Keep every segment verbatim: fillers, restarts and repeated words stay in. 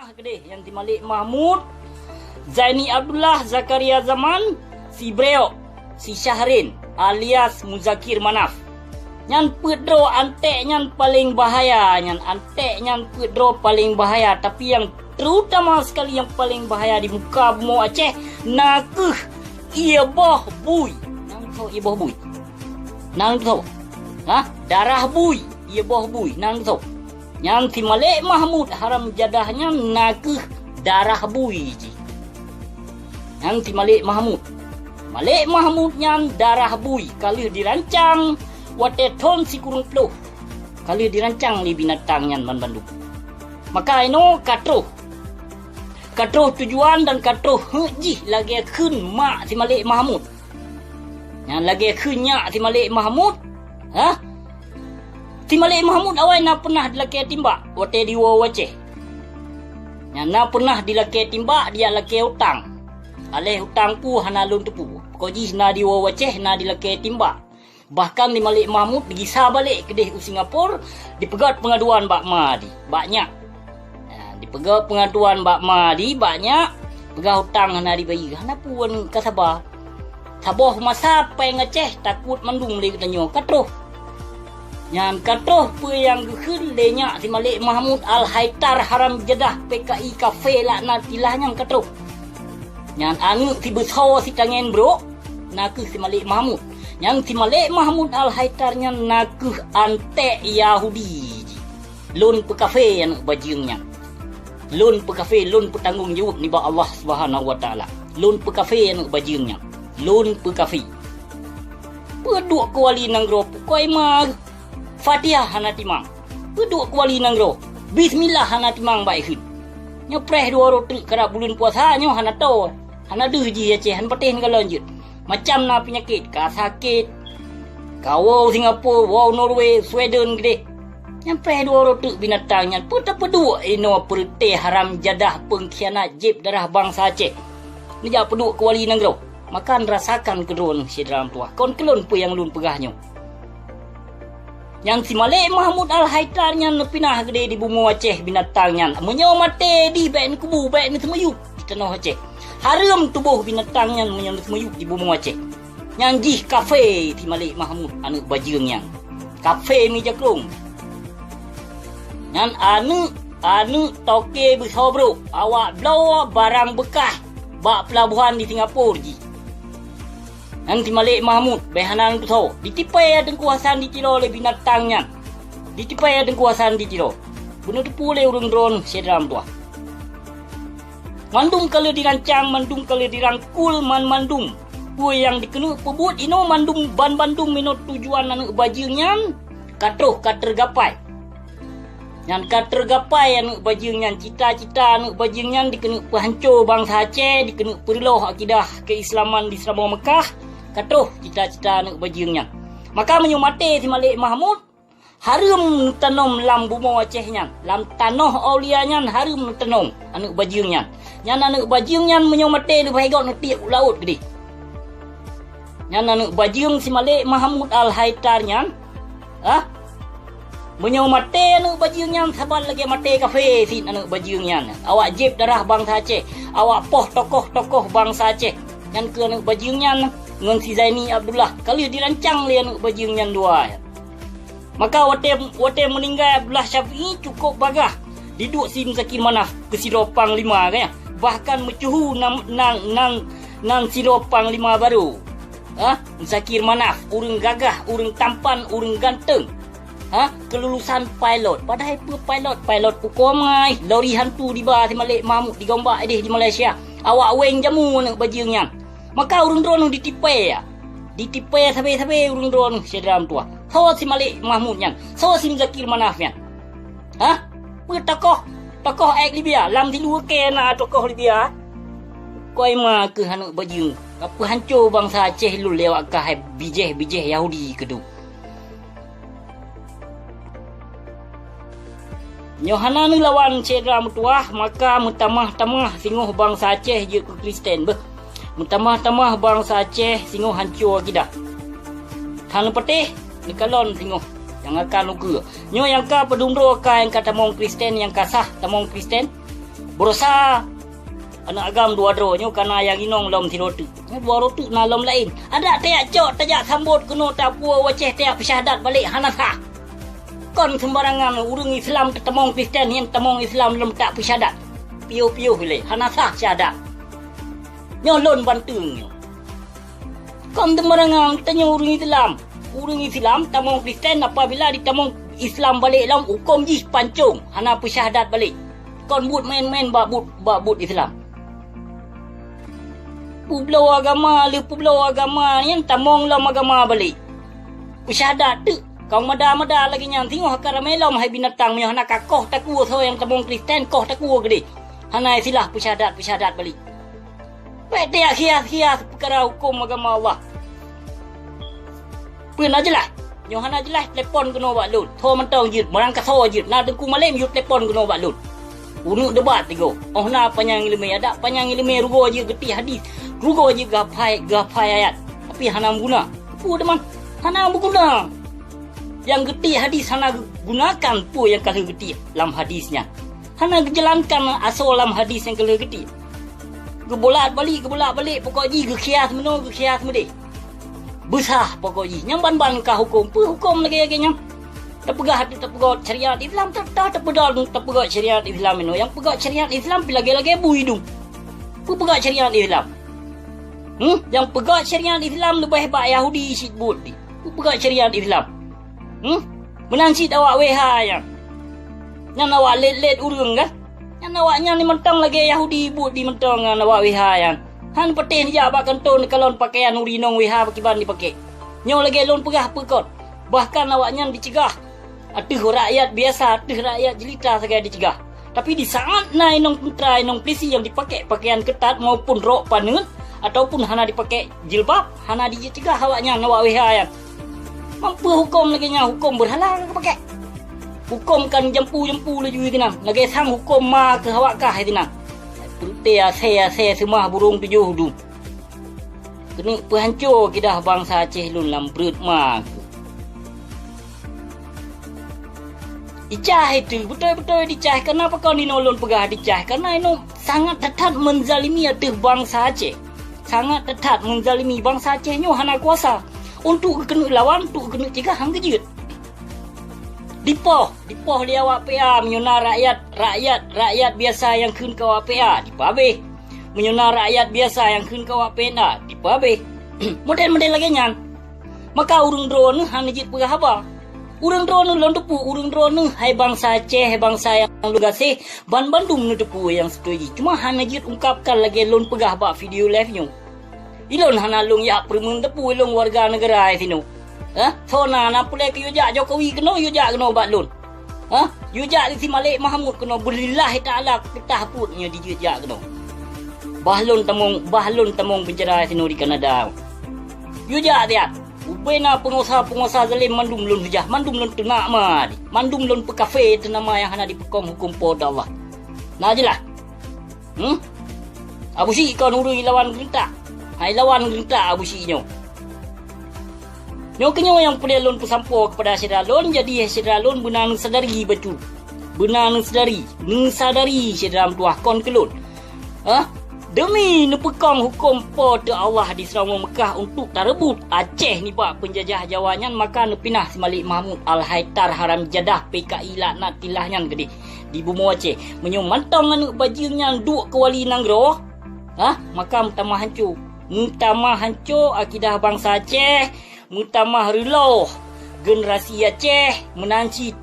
Keudeh nyang si Malik Mahmud, Zaini Abdullah, Zakaria Zaman, si Breok, si Syahrin alias Muzakir Manaf. Nyan peuet droe antek nyan paleng bahaya, nyan antek nyan peuet droe paleng bahaya, tapi nyang terutama sekali nyang paleng bahaya di muka bumoe Aceh na kheueh ie boh bui. Nang tho ie boh bui. Nang tho. Ha? Darah bui, ie boh bui. Nang tho. Nyan si Malik Mahmud haram jadah nyan na kheueh darah bui jih. Nyan si Malik Mahmud. Malik Mahmud nyan darah bui ka lheueh dirancang watée thon sikureueng ploh. Ka lheueh dirancang lé binatang nyan banmandum. Maka inoe ka troh. Ka troh tujuan dan ka troh heuek jih lagée kheun mak si Malik Mahmud. Nyan lagée kheun nyak si Malik Mahmud, ha? Si Malik Mahmud awai na peunah dilakée timbak watée diwoe u Aceh. Nyan na peunah dilakée timbak, dijak lakée utang. Aléh utang peue hana lôn teupeue. Pokok jih na diwoe u Aceh, na dilakée timbak. Bahkan si Malik Mahmud digisa balek keudeh u Singapura, dipeugét peungaduan bak ma di, bak nyak. Ha, dipeugét peungaduan bak ma di, bak nyak, peugah utang hana dibayeue, hana peue ka saba. Saboh masa péng Aceh takot mandum lé geutanyoe ka troh. Nyan ka troh peue nyang geukheun lé nyak si Malik Mahmud Al-Haitar haram jadah P K I kafé laknatillah nyan ka troh. Nyan aneuëk si beusoe si tangen brok, na kheueh si Malik Mahmud. Nyan si Malik Mahmud Al-Haitar nyan na kheueh antek Yahudi jih. Lôn peukafé aneuëk bajeueng nyan. Lôn peukafé, lôn peutanggong jaweueb nibak Allah Subhanahu wa Taala. Lôn peukafé aneuëk bajeueng nyan. Lôn peukafé. Peuduek keu wali nanggroe pukoi ma Fatihah hana timang. Peuduek keu wali nanggroe, bismillah hana timang bak ikheun. Nyoe preh dua uroe teuk karab buleuen puasa nyoe hana toe, hana deuh jih Aceh, hana patéh neukalon jeuet. Macam na peunyakét, ka sakét, ka woe u Singapura, woe u Norway, Sweden keudeh. Nyan preh dua uroe teuk binatang nyan, peue tapeuduek inoe peureute haram jadah peungkhianat jieb darah bansa Aceh. Neujak peuduek keu wali nanggroe. Maka neurasakan keu droeneuh syedara meutuwah, kon keu lôn peue nyang lôn peugah nyoe. Nyan si Malik Mahmud Al-Haitar nyan neupinah keudeh di bumoe Aceh binatang nyan. Meunyoe maté dih bék neukubu, bék neuseumiyueb di tanoh Aceh. Hareuem tuboh binatang nyan meunyoe neuseumiyueb di bumoe Aceh. Nyan jih kafé si Malik Mahmud aneuëk bajeueng nyan. Kafé meujakrong. Nyan aneuëk, aneuëk toke beusoe brok, awak bloe barang beukah bak peulabohan di Singapura jih. Nyan si Malik Mahmud, bék hana neutusoe. Ditipée Teungku Hasan di Tiro lé binatang nyan. Ditipée Teungku Hasan di Tiro. Beuneuteupeu lé ureuëng droeneuh syedara meutuwah. Mandum ka lheueh dirancang, mandum ka lheueh dirangkul, man mandum peue nyang dikeuneuk peubuet inoe mandum, ban bandum inoe tujuan aneuëk bajeueng nyan ka troh ka teugapai. Nyan ka teugapai aneuëk bajeueng nyan, cita-cita aneuëk bajeueng nyan dikeuneuk peuhanco bansa Aceh, dikeuneuk peureulôh akidah keuislaman di Seuramoe Meukah, ka troh cita-cita aneuëk bajeueng nyan. Maka meunyoe maté si Malik Mahmud, hareuem neutanom lam bumoe Aceh nyan, lam tanoh aulia nyan hareuem neutanom aneuëk bajeueng nyan. Nyan aneuëk bajeueng nyan meunyoe maté leubeh gét neutiek u laôt keudeh. Nyan aneuëk bajeueng si Malik Mahmud Al-Haitar nyan, ha? Meunyoe maté aneuëk bajeueng nyan saban lagée maté kafé cit aneuëk bajeueng nyan. Awak jieb darah bansa Aceh, awak poh tokoh-tokoh bansa Aceh. Nyan keuh aneuëk bajeueng nyan ngon si Zaini Abdullah ka lheueh dirancang lé aneuëk bajeueng nyan dua nyan. Maka watée, watée meuninggai Abdullah Syafi'i cukôp bagaih diduek si Muzakir Manaf keu sidroe panglima, kan? Bahkan meucuhu nan, nan, nan, nan sidroe panglima barô. Ha? Muzakir Manaf, ureuëng gagah, ureuëng tampan, ureuëng ganteng. Ha? Keululusan pilot. Padahai peue pilot? Pilot pukon mai, lori hantu diba si Malik Mahmud digombak ideh di Malaysia. Awak weng jamu aneuëk bajeueng nyan. Maka ureuëng droeneuh ditipée, ya. Ditipée sabe-sabe ureuëng droeneuh syedara meutuwah. Soe si Malik Mahmud nyan? Soe si Muzakir Manaf nyan? Hah? Peue tokoh, tokoh ék Libya? Lam siluweue kée na tokoh Libya. Koi ma keuh aneuëk bajeueng, ka peuhanco bansa Aceh lôn lé awak kah hai bijéh-bijéh Yahudi keudroe. Nyoe hana neulawan syedara meutuwah, maka meutamah-tamah singoh bansa Aceh jeuet keu Kristen beuh. Meutamah-tamah bansa Aceh singoh hanco akidah. Hana patéh neukalon singoh nyang akan ukeue. Nyoe nyang ka peudumdroe ka nyang ka tamong Kristen, nyang ka sah tamong Kristen. Beurasa aneuk agam dua droe nyoe ka na nyang inong lom sidroe teuk. Nyoe dua droe teuk na lom laén. Adak tajak cok, tajak sambot keunoe, tapuwoe u Aceh, tajak peusyahadat balek, hana sah. Kon seumbarangan ureuëng Islam teutamong Kristen nyan tamong Islam lom tak peusyahadat. Piôh-piôh ilée, hana sah syahadat. Nyoe lôn banteung nyoe. Kon teumeurangah tanyoe ureuëng Islam. Ureuëng Islam tamong Kristen apabila jitamong Islam balek lom, hukôm jih pancong, hana peusyahadat balek. Kon buet maén-maén bak buet, bak buet Islam. Peubloe agama, lheueh peubloe agama nyan tamong lom agama balek. Peusyahadat teuk, kong mada-mada lagée nyan singoh ka ramé lom hai binatang meunyoe hana ka koh takue soe nyang tamong Kristen, koh takue keudeh. Hana istilah peusyahadat-peusyahadat balek. Bék tajak khias-khias peukara hukôm agama Allah. Peue na jeulaih? Nyoe hana jeulaih, telepon keunoe bak lôn. Soe mantong jeuet, meurangkasoe jeuet. Na Teungku Malém, yue telepon keunoe bak lôn. Uneuk debat tigo. Oh na panyang iéleumé, adak panyang iéleumé rugoe jeuet geutiek hadis. Rugoe jeuet geuhafai, geuhafai ayat. Tapi hana meuguna. Peue teuma? Hana meuguna. Nyang geutiek hadis hana geugunakan peue nyang ka lheueh geutiek lam hadis nyan. Hana geujeulankan asoe lam hadis nyang ka lheueh geutiek. Geubulat balik, geubulat balik, pokok jih geukhias meunoe, geukhias meudeh. Beusah pokok jih. Nyang ban-ban ka hukôm. Peue hukôm lagée-lagée nyan? Tapeugah, tapeugah syariat Islam, ta-, ta-, tapeudong, tapeugah syariat Islam inoe. Nyang peugah syariat Islam pi lagée-lagée bui dum. Peue peugah syariat Islam? Hmm? Nyang peugah syariat Islam leubeh bak Yahudi cit buet di. Peue peugah syariat Islam? Hmm? Meunan cit awak W H nyan. Nyan awak lét-lét ureuëng kan? Nyan awak nyan ni mantong lagée Yahudi buet di mantong ngon awak W H nyan. Han patéh neujak bak kantô neukalon pakaian ureuëng inong W H pakriban jipakée. Nyoe lagée lôn peugah peue kon. Bahkan awak nyan dicegah. Ateueh rakyat biasa, ateueh rakyat jelita sagai dicegah. Tapi di saat na inong teuntra, inong pulisi nyang dipakée pakaian keutat maupun rok paneut ataupun hana dipakée jilbab, hana dicegah awak nyan, awak W H nyan. Mampu hukôm lagée nyan, hukôm beurhala ka pakée. Hukôm kan jampu-jampu laju sinan, lagée sang hukôm ma keu awak kah sinan. Peureute asée-asée seumah burông tujoh dum. Keuneuk peuhanco akidah bansa Aceh lôn lam breuet ma. Dicah itu, beutôi-beutôi dicah. Kenapa kau nino lôn peugah dicah? Karena inoe sangat that-that menzalimi ateueh bansa Aceh. Sangat that-that menzalimi bansa Aceh nyoe hana kuasa. Untuk keuneuk lawan, untuk keuneuk cegah, han geujeuet. Dipoh, dipoh lé awak P A meunyoe na rakyat, rakyat, rakyat biasa nyang kheun keu awak P A, dipoh habéh. Meunyoe na rakyat biasa nyang kheun keu awak P N A, dipoh habéh. Model-model lagée nyan. Maka ureuëng droeneueh hana jeuet peugah haba. Ureuëng droeneueh lôn teupeu, ureuëng droeneueh hai bansa Aceh, hai bansa nyang lôn gaséh, ban bandum neuteupeue nyang seutuju jih. Cuma hana jeuet ungkapkan lagée lôn peugah bak video live nyoe. Ilôn hana lôn jak peureumeun teupeu ilôn warga neugara sinoe. Hah? Soe na, na peureulée keu yue jak Jokowi keunoe, yue jak keunoe bak lôn. Hah? Yue jak di si Malek Mahmud keunoe, beulillahi taala peutah peuet nyoe di jeuet jak keunoe. Bah lôn tamong, bah lôn tamong penjara sinoe di Kanada. Yue jak siat. Ubena peungusaha-peungusaha zalim mandum lôn hujah, mandum lôn teunak ma, mandum lôn peukafé teunama nyang hana dipeukong huköm Po teu Allah. Na jeulaih? Hmm? Abusyik kon ureuëng ilawan geureuntak. Hai lawan geureuntak Abusyik nyoe. Nyoe keunyoe nyang peureulée lôn peusampoe keupada syedara lôn, jadi syedara lôn beuna neusadari bacut. Beuna neusadari, neusadari syedara meutuwah kon keu lôn. Hah? Demi neupeukong huköm Po teu Allah di Seuramoe Meukah untuk tareubot Aceh nibak peunjajah Jawa nyan, maka neupinah si Malik Mahmud Al-Haitar haram jadah P K I laknatillah nyan keudeh di bumoe Aceh. Meunyoe mantong aneuëk bajeueng nyan duek keu wali nanggroe, hah, maka meutamah hanco. Meutamah hanco akidah bansa Aceh, meutamah reuloh generasi Aceh meunan cit.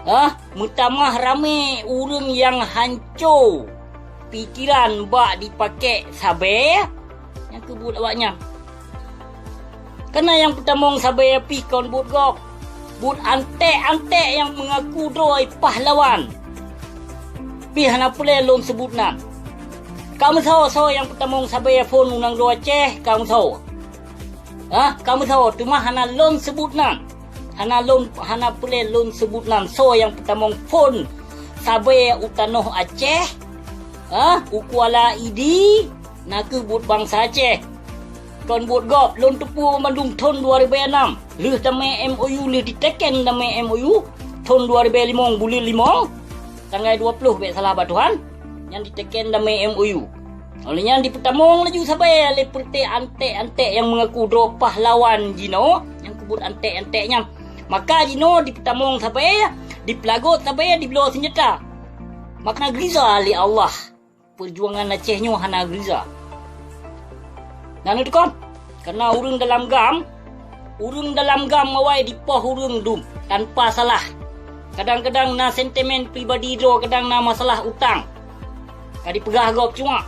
Hah, meutamah ramé ureuëng nyang hanco pikeran bak dipakék sabée, nyang keuh buet awaknyan. Kana nyang peutamong sabée pih kon buet gob. Buet anték-anték nyang meungaku droe pahlawan. Pih hana peureulée lôn seubut nan. Ka meusoe-soe nyang peutamong sabée phon u nanggroe Aceh, ka meusoe. Hah, ka meusoe, teuma hana lôn seubut nan. Hana lôn, hana peureulée lôn seubut nan soe nyang peutamong phon sabée u tanoh Aceh, hah, u Kuala Idi, na kheueh buet bansa Aceh. Kon buet gob, lôn teupeue bandum thon dua ribée nam. Lheueh damé M O U, lheueh diteken damé M O U, thon dua ribée limong buleuen limong, tanggai dua ploh bék salah bak Tuhan. Nyan diteken damé M O U. Óh lheueh nyan dipeutamong laju sabe lé peureute antek-antek nyang meungaku droe pahlawan jinoe, nyang keubut antek-antek nyan. Maka jinoe dipeutamong sabe, dipeulagot sabe, dibloe seunjata. Maka na geuriza lé Allah. Peujuangan Aceh nyoe hana geuriza. Na neuteukon, karena ureuëng dalam GAM, ureuëng dalam GAM awai dipoh ureuëng dum tanpa salah. Kadang-kadang na sentimen pribadi droe, kadang na masalah utang. Ka dipeugah gob cuak.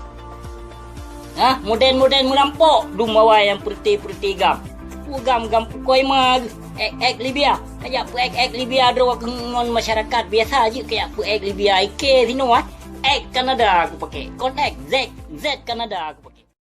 Hah, modern-modern meurampok dum awai nyang peureute-peureute GAM. Peue GAM, GAM pukoi ma geuh, ek-ek Libya. Kajak peuek-ek Libya droe ngon masyarakat biasa jeuet kajak peuek Libya, ike sinoe, eh. Ek Kanada aku pake, kon ek, Z, Z Kanada aku pake.